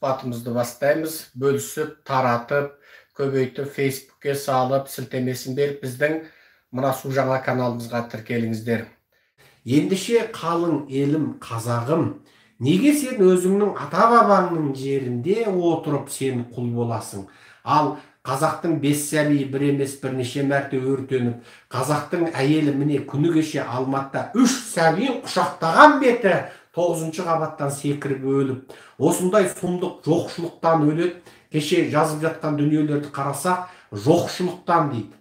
Сұхбатымызды бастаймыз. Бөлісіп, таратып, көбейтіп, Фейсбукке салып, сілтемесін беріп, біздің мына Су жаңа каналымызға тіркеліңіздер. Ендеше, қалың елім, қазағым, неге сен өзіңнің ата-бабаңның жерінде отырып сен құл боласың? Ал қазақтың 5 сәбиі бір емес бірнеше мәрте өртеніп, қазақтың әйелі міне күні кеше Алматыда 3 сәбиін құшақтаған беті 9-шы қабаттан секіріп өліп, осындай сұмдық жоқшылықтан өледі. Кеше жазып жатқан дүниелерді қарасақ, жоқшылықтан дейді.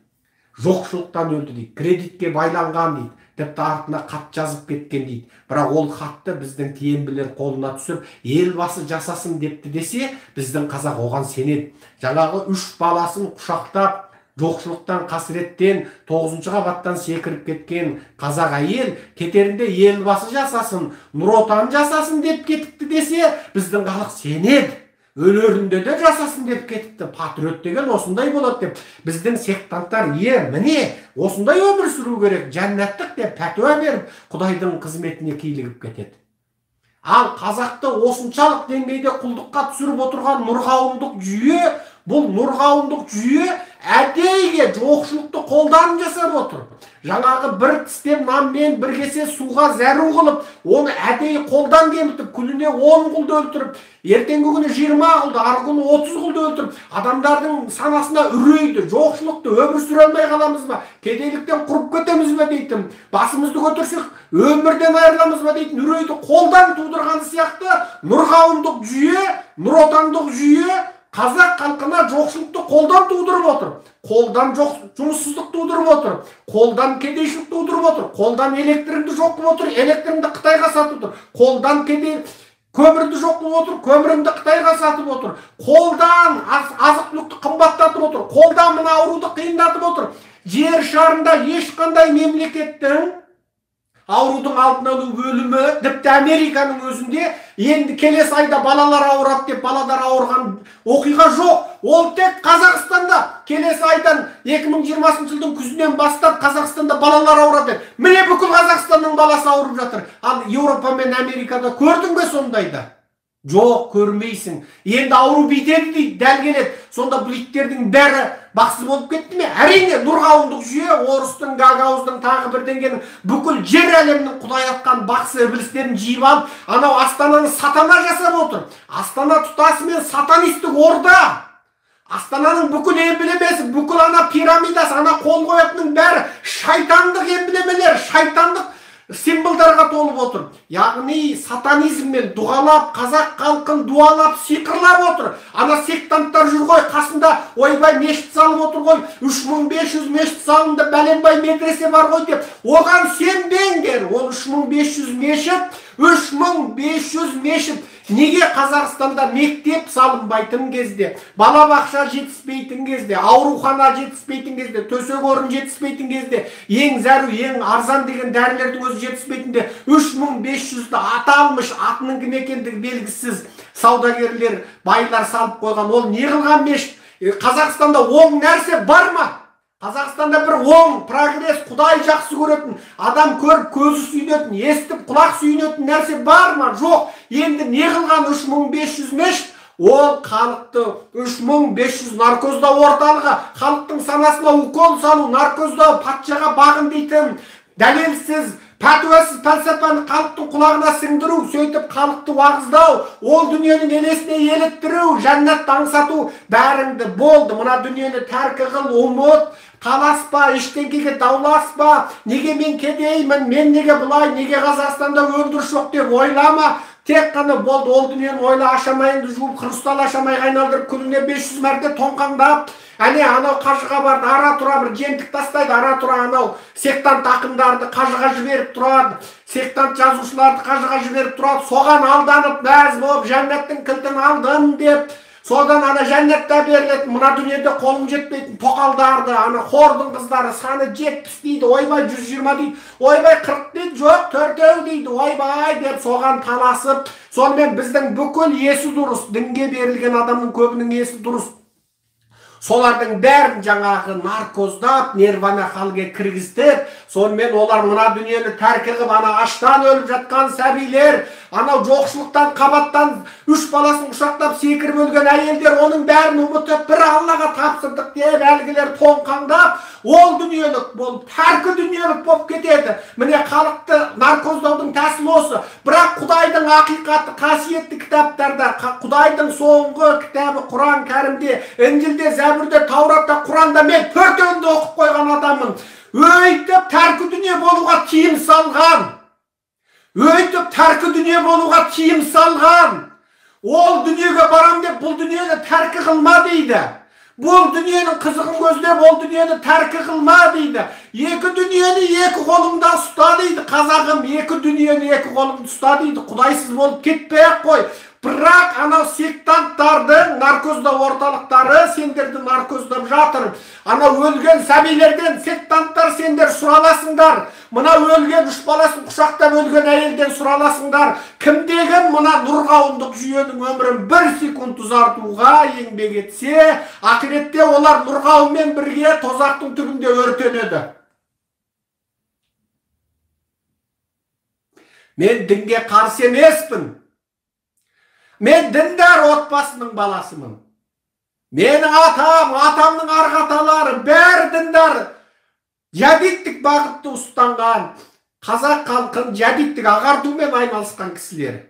Жоқшылықтан өлді дейді, кредитке байланған дейді, тіпті артына хат жазып кеткен дейді. Бірақ ол хатты біздің тиембілер қолына түсіп, елбасы жасасын депті десе, біздің қазақ оған сенеді. Жаңағы 3 баласын құшақтап, жоқшылықтан, қасіреттен 9-шы қабаттан секіріп кеткен қазақ әйел кетерінде елбасы жасасын, Нұр Отан жасасын деп кетіпті десе, біздің халық сенеді. Өлерінде де жасасын деп кетіпті. Патриот деген осындай болады деп. Біздің сектанттар, міне, осындай өмір сүру керек, жәннаттық деп пәтуа беріп, Құдайдың қызметіне килігіп кетеді. Ал қазақты осыншалық деңгейде құлдыққа түсіріп отырған нұрғауымдық жүйе, бұл нұрғауымдық жүйе әдейіге жоқшылықты қолдан жасап отыр. Жаңағы бір тістем нанмен бір кесе суға зәру қылып, оны әдейі қолдан кемітіп, күніне 10 құлды өлтіріп, ертеңгі күні 20 құлды, арғы күні 30 құлды өлтіріп, адамдардың санасына үрейді, жоқшылықты, өмір сүре алмай қаламыз ба, кедейліктен құрып кетеміз бе дейтін, басымызды көтерсек өмірден айырыламыз ба дейтін үрейді қолдан тудырған сияқты нұрғауымдық жүйе, Нұр Отандық жүйе қазақ халқына жоқшылықты қолдан тудырып отыр. Қолдан жұмыссыздық тудырып отыр. Қолдан кедейшілік тудырып отыр. Қолдан электріңді жоқ қылып отыр, электріңді Қытайға сатып отыр. Қолдан көмірді жоқ қылып отыр, көміріңді Қытайға сатып отыр. Қолдан азық-түлікті қымбаттатып отыр. Қолдан мына ауруды қиындатып отыр. Жер шарында ешқандай мемлекеттің аурудың алдын алу бөлімі, тіпті Американың өзінде енді келесі айда балалар ауырады деп балалар ауырған оқиға жоқ. Ол тек Қазақстанда келесі айдан 2020 жылдың күзінен бастап Қазақстанда балалар ауырады деп. Міне бүкіл Қазақстанның баласы ауырып жатыр. Ал Еуропа мен Америкада көрдің бе сондайды? Жоқ, көрмейсің. Енді ауру бүйтеді дейді, дәл келеді. Сонда бұл иттердің бәрі бақсыз болып кетті ме? Әрине, нұрғауымдық жүйе орыстың, гагауздың, тағы бірдеңенің, бүкіл жер әлемнің құдай атқан бақсы ібілістерін жиып алып, анау Астананы сатана жасап отыр. Астана тұтасымен сатанистік орда. Астананың бүкіл эмблемесі, бүкіл ана пирамидасы, ана қол қоятынның бәрі шайтандық эмблемелер, шайтандық символдарға толып отыр. Яғни сатанизммен дұғалап, қазақ халқын дуалап, сиқырлап отыр. Ана сектанттар жүр ғой, қасында ойбай мешіт салып отыр ғой, 3500 мешіт салынды, бәленбай медресе бар ғой деп. Оған сенбеңдер. Ол 3500 мешіт, 3500 мешіт. Неге Қазақстанда мектеп салынбайтын кезде, балабақша жетіспейтін кезде, аурухана жетіспейтін кезде, төсек орын жетіспейтін кезде, ең зәру, ең арзан деген дәрілердің өзі жетіспейтінде 3500-ді аталмыш, атының кім екендігі белгісіз саудагерлер, байлар салып қойған. Ол не қылған мешіт? Қазақстанда оң нәрсе бар ма? Қазақстанда бір оң, прогресс, Құдай жақсы көретін, адам көріп көзі сүйінетін, естіп құлақ сүйінетін нәрсе бар ма? Жоқ. Енді не қылған 3500 мешіт? Ол халықты 3500 наркоздау орталығы, халықтың санасына укол салу, наркоздау, патшаға бағын дейтін, дәлелсіз, пәтуасыз пәлсапаны халықтың құлағына сіңдіру, сөйтіп халықты уағыздау, ол дүниенің елесіне еліттіру, жәннатты аңсату, бәріңді болды, мына дүниені тәркі қыл, ұмыт, таласпа, ештеңкеге дауласпа, неге мен кедеймін, мен неге бұлай, неге Қазақстанда өндіріс жоқ деп ойлама, тек қана болды, ол дүниені ойла, ашамайыңды жуып, хрусталь ашамайға айналдырып, күніне 500 мәрте тоңқаңдап, әне анау қажыға барды, ара тұра бір жемтік тастайды, ара тұра анау сектант ақындарды қажыға жіберіп тұрады, сектант жазушыларды қажыға жіберіп тұрады, соған алданып, мәз болып, жәннаттың кілтін алдым деп, содан ана жәннатта берілетін, мына дүниеде қолың жетпейтін тоқалдарды, ана хордың қыздары саны 70 дейді, ойбай 120 дейді, ойбай 40 дейді, жоқ 4 дейді, ойбай деп соған таласып, сонымен біздің бүкіл есі дұрыс, дінге берілген адамның көбінің есі дұрыс. Солардың бәрін жаңағы наркоздап, нирвана халге кіргізтіп, сонымен олар мына дүниені тәрк қылып, ана аштан өліп жатқан сәбилер, анау жоқшылықтан қабаттан үш баласын құшақтап секіріп өлген әйелдер, оның бәрін ұмытып, бір Аллаға тапсырдық деп әлгілер тоңқаңдап, ол дүниелік болып, тәркі дүниелік болып кетеді. Міне халықты наркоздаудың тәсілі осы. Бірақ Құдайдың ақиқаты қасиетті кітаптарда, Құдайдың соңғы кітабы Құран Кәрімде, Інжілде, Зәбірде, Тауратта, Құранда мен төртеуін де оқып қойған адаммын. Өйтіп тәркі дүние болуға тыйым салған. Өйтіп тәркі дүние болуға тыйым салған. Ол дүниеге барам деп бұл дүниені тәркі қылма дейді. Бұл дүниенің қызығын көздеп, ол дүниені тәркі қылма дейді. Екі дүниені екі қолыңда ұста дейді. Қазағым, екі дүниені екі қолыңда ұста дейді. Құдайсыз болып кетпей-ақ қой. Бірақ анау сектанттардың наркоздау орталықтары сендерді наркоздап жатыр. Анау өлген сәбилерден сектанттар сендер сұраласыңдар. Мына өлген үш баласын құшақтап өлген әйелден сұраласыңдар. Кімде-кім мына нұрғауындық жүйенің өмірін бір секунд ұзартуға еңбек етсе, ақиретте олар нұрғауынмен бірге тозақтың түбінде өртенеді. Мен дінге қарсы емеспін. Мен діндар отбасының баласымын. Менің атам, атамның арғы аталары бәрі діндар. Жәдиттік бағытты ұстанған, қазақ халқын жәдиттік ағартумен айналысқан кісілер.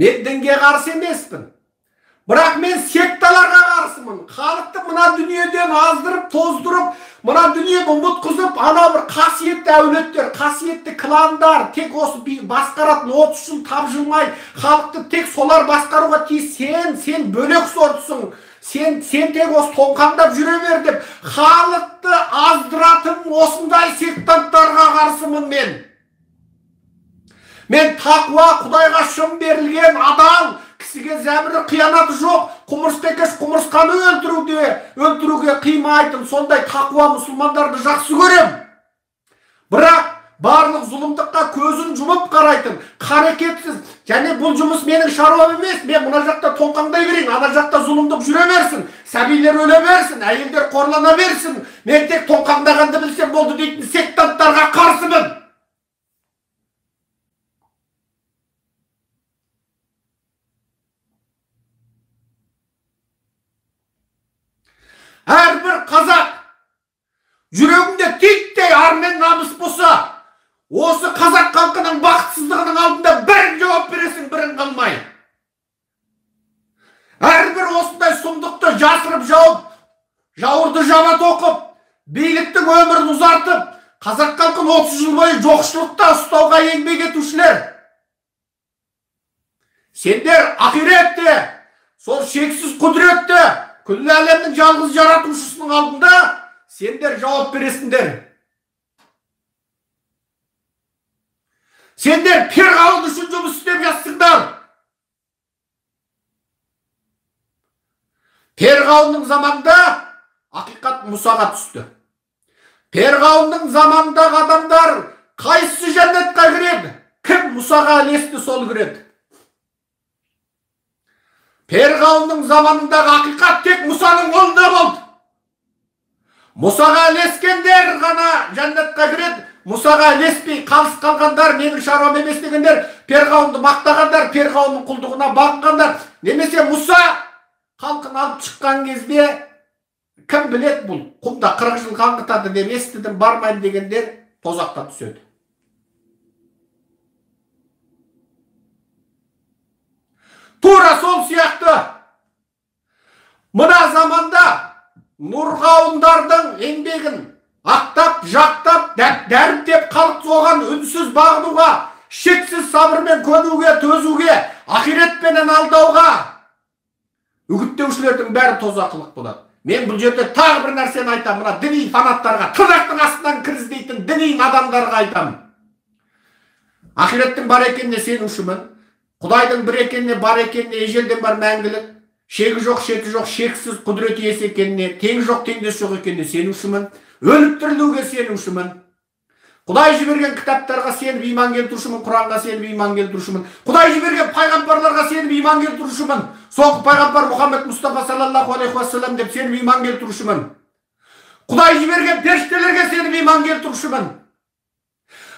Мен дінге қарсы емеспін. Бірақ мен секталарға қарсымын. Халықты мына дүниеден аздырып, тоздырып, мына дүниені ұмытқызып, ана бір қасиетті әулеттер, қасиетті кландар, тек осы басқаратын 30 жыл тапжылмай, халықты тек солар басқаруға тиіс. Сен бөлек сортсың. Сен тек осы тоңқаңдап жүре бер деп, халықты аздыратын осындай сектанттарға қарсымын мен. Мен тақуа, Құдайға шын берілген адал, кісіге зәбірі қиянаты жоқ, құмырсқа екеш құмырсқаны өлтіруге қимайтын сондай тақуа мұсылмандарды жақсы көрем. Бірақ барлық зұлымдыққа көзін жұмып қарайтын, қарекетсіз, және бұл жұмыс менің шаруам емес, мен мына жақта тоңқаңдай берейін, ана жақта зұлымдық жүре берсін, сәбилер өле берсін, әйелдер қорлана берсін, мен тек тоңқаңдағанды білсем болды дейтін сектанттарға қарсымын. Әрбір қазақ жүрегінде титтей ар мен намыс болса, осы қазақ халқының бақытсыздығының алдында бірін жауап бересің, бірін қалмай. Әрбір осындай сұмдықты жасырып жауып, жауырды жаба тоқып, биліктің өмірін ұзартып, қазақ халқын 30 жыл бойы жоқшылықта ұстауға еңбек етушілер. Сендер ақиретте, сол шексіз құдіретті, күллі әлемнің жалғыз жаратушысының алдында сендер жауап бересіңдер. Сендер перғауын үшін жұмыс істеп жатсыңдар. Перғауынның заманында ақиқат Мұсаға түсті. Перғауынның заманындағы адамдар қайсысы жәннатқа кіреді? Кім Мұсаға ілесті, сол кіреді. Перғауынның заманындағы ақиқат тек Мұсаның қолында болды. Мұсаға ілескендер ғана жәннатқа кіреді. Мұсаға ілеспей қалыс қалғандар, менің шаруам емес дегендер, Перғауынды мақтағандар, Перғауынның құлдығына бағынғандар, немесе Мұса халқын алып шыққан кезде кім біледі, бұл құмда 40 жыл қаңғытады деп естідім, бармаймын дегендер тозаққа түседі. Тура сол сияқты мына заманда нұрғауындардың еңбегін ақтап, жақтап, дәріптеп халық соған үнсіз бағынуға, шексіз сабырмен көнуге, төзуге, ақиретпенен алдауға үгіттеушілердің бәрі тозақылық болады. Мен бұл жерде тағы бір нәрсені айтамын, мына діни фанаттарға, тырнақтың астынан кіріздейтін діни адамдарға айтамын. Ақиреттің бар екеніне сенушімін. Құдайдың бір екеніне, бар екеніне, ежелден бар мәңгілік, шегі жоқ, шеті жоқ, шексіз құдірет иесі екеніне, теңі жоқ, теңдесі жоқ екеніне сенушімін. Өліп тірілуге сенушімін. Құдай жіберген кітаптарға сеніп иман келтірушімін, Құранға сеніп иман келтірушімін. Құдай жіберген пайғамбарларға сеніп иман келтірушімін. Соңғы пайғамбар Мұхаммед Мұстафа саллаллаху алейхи уассалам деп сеніп иман келтірушімін. Құдай жіберген періштелерге сеніп иман келтірушімін.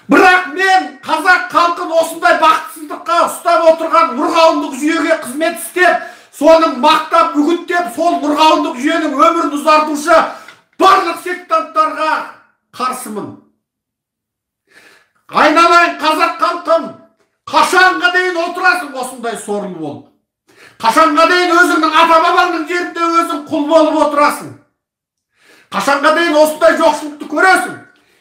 Бірақ мен қазақ халқын осындай бақытсыздыққа ұстап отырған нұрғауындық жүйеге қызмет істеп, соны мақтап, үгіттеп, сол нұрғауындық жүйенің өмірін ұзартушы барлық сектанттарға қарсымын. Айналайын қазақ халқым, қашанға дейін отырасың осындай сорлы болып? Қашанға дейін өзіңнің ата-бабаңның жерінде өзің құл болып отырасың? Қашанға дейін осындай жоқшылықты көресің?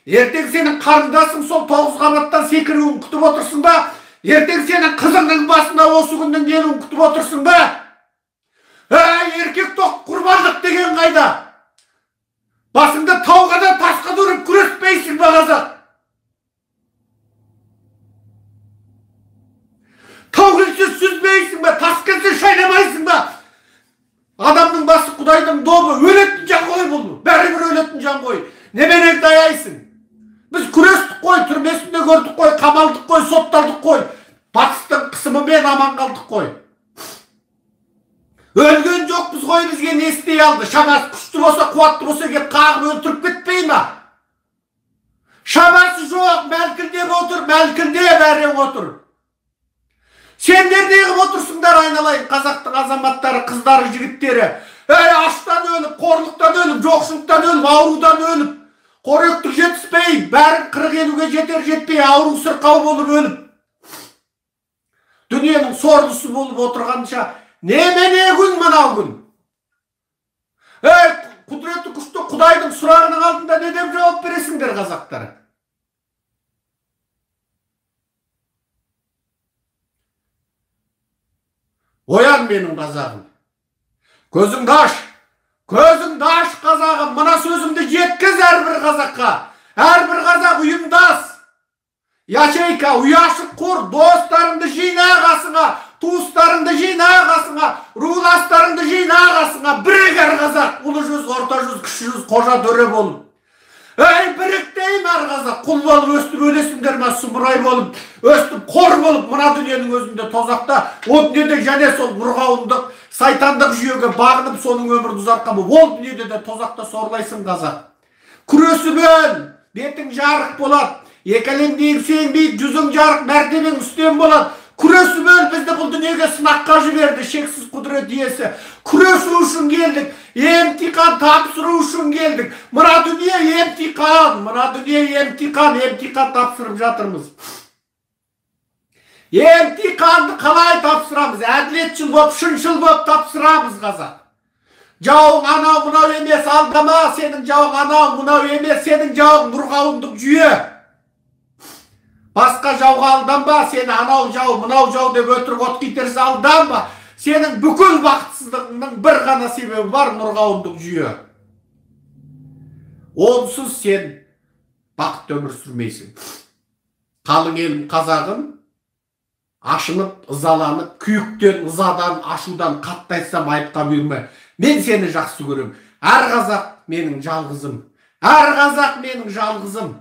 Ертең сенің қарындасың сол 9 қабаттан секіруін күтіп отырсың ба? Ертең сенің қызыңның басына осы күннің келуін күтіп отырсың ба? Әй, еркек тоқ құрбандық деген қайда? Басыңды тауға да тасқа да ұрып күреспейсің ба, қазақ? Тау келсе сүзбейсің ба, тас келсе шайнамайсың ба? Адамның басы Құдайдың добы, өлетін жан ғой бұл, бәрібір өлетін жан ғой. Немене даяйсың? Біз күрестік қой, түрмесінде көрдік қой, қамалдық қой, сотталдық қой. Батыстың қысымымен аман қалдық қой. Өлген жоқпыз ғой, бізге не істей алды? Шамасы күшті болса, қуатты болса, кеп қағып өлтіріп кетпей ма? Шамасы жоқ, мәлкілдеп отыр, мәлкілдеп әрең отыр. Сендер не қылып отырсыңдар, айналайын қазақтың азаматтары, қыздары, жігіттері? Әй, аштан өліп, қорлықтан өліп, жоқшылықтан өліп, аурудан өліп, қоректік жетіспей, бәрі 40-50-ге жетер жетпей, ауру сырқау болып өліп, дүниенің сорлысы болып отырғанша немене күн мынау күн? Әй, құдіреті күшті Құдайдың сұрағының алдында не деп жауап бересіңдер, қазақтар? Оян менің қазағым. Көзіңді аш. Көзіңді аш қазағым. Мына сөзімді жеткіз әрбір қазаққа. Әрбір қазақ ұйымдас. Ячейка, ұяшық құр, достарыңды жина қасыңа, туыстарыңды жина қасыңа, руластарыңды жина қасыңа. Бірік әр қазақ, ұлы жүз, орта жүз, кіші жүз, қожа төре болып. Әй, біріктейм әр қазақ, құл болып өстіп өлесіңдер ма, сұмырай болып, өстіп қор болып, мына дүниенің өзінде тозақта, о дүниеде және сол нұрғауындық, сайтандық жүйеге бағынып, соның өмірін ұзартқан болып, ол дүниеде де тозақта сорлайсың қазақ. Күресіп өл, бетің жарық болады, екі әлемде еңсең биік, жүзің жарық, мәртебең үстем болады. Күресіп өл, бізді бұл дүниеге сынаққа жіберді, шексіз құдірет иесі. Күресу үшін келдік, емтихан тапсыру үшін келдік. Мына дүние емтихан, мына дүние емтихан, емтихан тапсырып жатырмыз. Емтиханды қалай тапсырамыз? Әділетшіл болып, шыншыл болып тапсырамыз қазақ. Жауың анау мынау емес, алдама, сенің жауың анау мынау емес, сенің жауың нұрғауындық жүйе. Басқа жауға алданба, сені анау жау, мынау жау деп өтірік от итерсе алданба. Сенің бүкіл бақытсыздығыңның бір ғана себебі бар, нұрғауындық жүйе. Онсыз сен бақытты өмір сүрмейсің. Қалың елім қазағым, ашынып, ызаланып, күйіктен, ызадан, ашудан қатты айтсам айыпқа бұйырма. Мен сені жақсы көрем. Әр қазақ менің жалғызым. Әр қазақ менің жалғызым.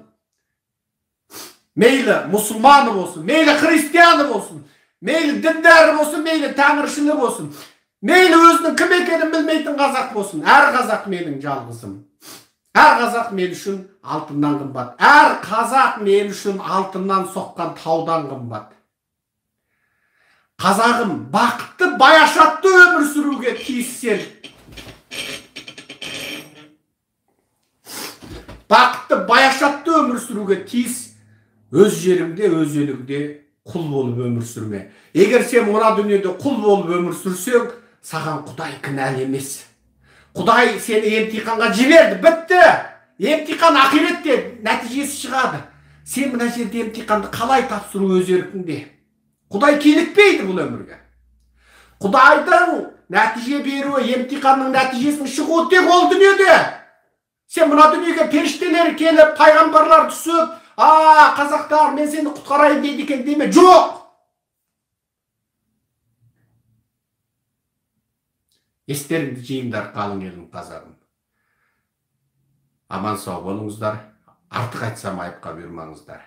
Мейлі мұсылманы болсын, мейлі христианы болсын, мейлі діндары болсын, мейлі тәңіршілі болсын, мейлі өзінің кім екенін білмейтін қазақ болсын. Әр қазақ менің жалғызым. Әр қазақ мен үшін алтыннан қымбат. Әр қазақ мен үшін алтыннан соққан таудан қымбат. Қазағым, бақытты, баяшатты өмір сүруге тиіс сен. Бақытты, баяшатты өмір сүруге тиіс. Өз жеріңде, өз еліңде құл болып өмір сүрме. Егер сен мына дүниеде құл болып өмір сүрсең, саған Құдай кінәлі емес. Құдай сені емтиханға жіберді, бітті. Емтихан ақиретте нәтижесі шығады. Сен мына жерде емтиханды қалай тапсыру өз еркіңде. Құдай килікпейді бұл өмірге. Құдайдың нәтиже беруі, емтиханның нәтижесінің шығуы тек ол дүниеде. Сен мына дүниеге періштелер келіп, пайғамбарлар түсіп, а, қазақтар, мен сені құтқарайын дейді екен деме. Жоқ. Естеріңді жиыңдар, қалың елім қазағым. Аман сау болыңыздар. Артық айтсам, айыпқа бұйырмаңыздар.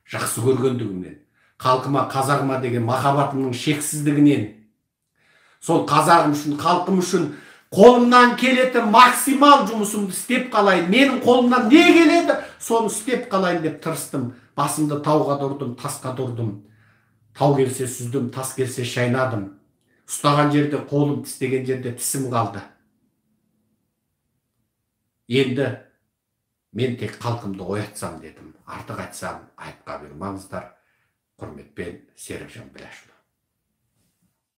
Жақсы көргендігімнен, халқыма, қазағыма деген махаббатымның шексіздігінен, сол қазағым үшін, халқым үшін қолымнан келетін максимал жұмысымды істеп қалайын, менің қолымнан не келеді, соны істеп қалайын деп тырыстым. Басымды тауға да ұрдым, тасқа да ұрдым. Тау келсе сүздім, тас келсе шайнадым. Ұстаған жерде қолым, тістеген жерде тісім қалды. Енді мен тек халқымды оятсам дедім. Артық айтсам, айыпқа бұйырмаңыздар. Құрметпен, Серікжан Біләшұлы.